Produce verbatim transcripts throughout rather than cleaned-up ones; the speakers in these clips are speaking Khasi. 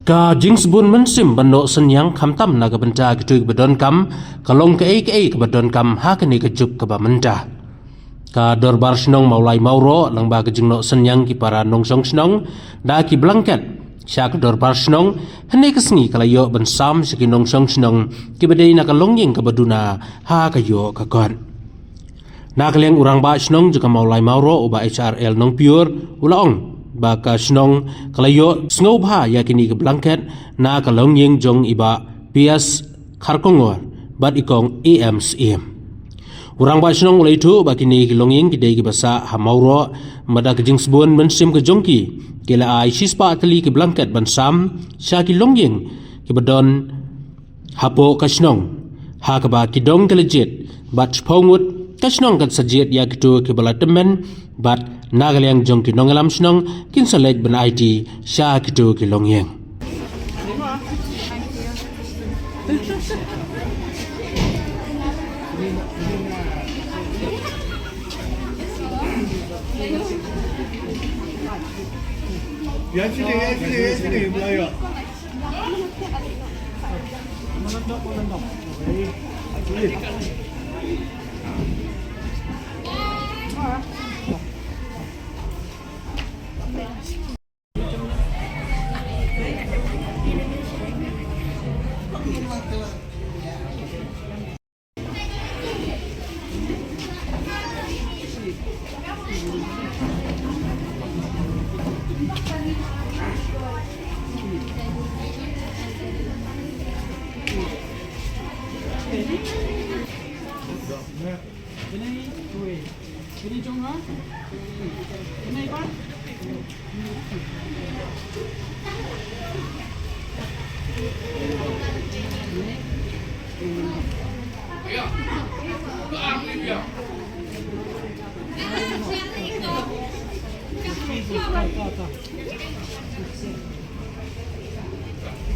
Ka jingsbun mynsiem ban noh synñiang khamtam na ka bynta kito kiba donkam, ka long kaei kaei kaba donkam ha kane ka juk kaba mynta. Ka Dorbar Shnong Mawlai Mawroh lyngba ka jingnoh synñiang ki para nongshong shnong da ki blanket sha ka Dorbar Shnong, hynne ka sngi ka la ïoh ban sam sha ki nongshong shnong kiba dei na ka longïing kaba duna ha ka ïoh ka kot. Na ka liang u Rangbah Shnong jong ka Mawlai Mawroh, u Bah H R L Nongpyiur, u la ong ba ka shnong ka la ïoh sngewbha ïa kine ki blanket na ka longïing jong i Bah P S Kharkongor bad i Kong A M Syiem. U Rangbah Shnong u la ïathuh ba kine ki longïing ki dei kiba sah ha Mawroh, bad da ka jingsbun mynsiem ka jong ki, ki la ai shispah tylli ki blanket ban sam sha ki longïing kiba don hapoh ka shnong, ha kaba ki dong ki la jied, bad shiphew ngut ka shnong kan sa jied ïa kito kiba la tymmen, bad na ka liang jong ki nongïalam shnong kin sa leit ban aiti sha kito ki longïing.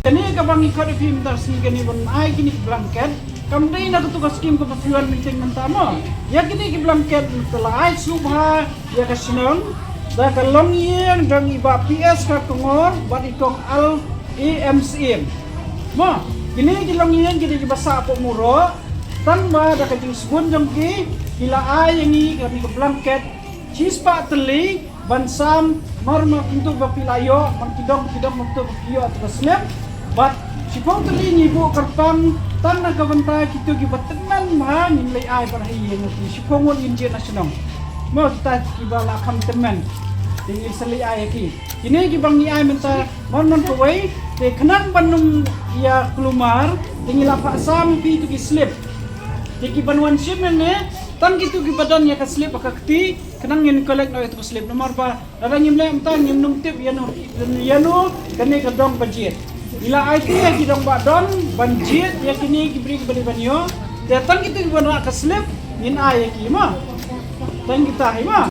Kane kaba ngi khot ïa phi mynta ka sngi kane ban ai kine ki blanket, kam dei na katu ka skim kaba phi wan mynta mynta mo. Ïa kine ki blanket mynta la ai sngewbha ïa ka shnong da ka longïing jong i Bah P S Kharkongor bad i Kong Al A M Syiem. Mo, kine ki longïing ki dei kiba sah hapoh Mawroh, tang ba da ka jingsbun jong ki, ki la ai ïa ngi kane ka blanket shispah tylli ban sam, mar ma kyntu ba phi la ïoh, ban ki dong ki dong ban tu ba phi ïoh tu ka slip. Bad shiphew tylli ngi buh kyrpang tang na ka bynta kito kiba tymmen bha ngin leit ai bad ha ïing, shiphew ngut ngin jied na shnong. Mo kita kiba la kham tymmen, te ngin sa leit ai ïa ki. Kine kiba ngi ai mynta mon mon kawei, te khnang ban ym ïa kulmar, te ngi la phah sam ïa ki tu ki slip. Te ki ban wan shim ïa ne, tang kito kiba don ïa ka slip ha ka kti, khnang ngin collect noh ïa tu ka slip. Namar ba lada ngim leh mynta ngim nym tip ïano, ïano kane ka dong ba jied. Ngi la aiti ïa ki dong ba don ban jied ïa kine ki briew kiba dei ban ïoh. Te tang kito kiba don ka slip ngin ai ïa ki ma. Tang kita hi ma.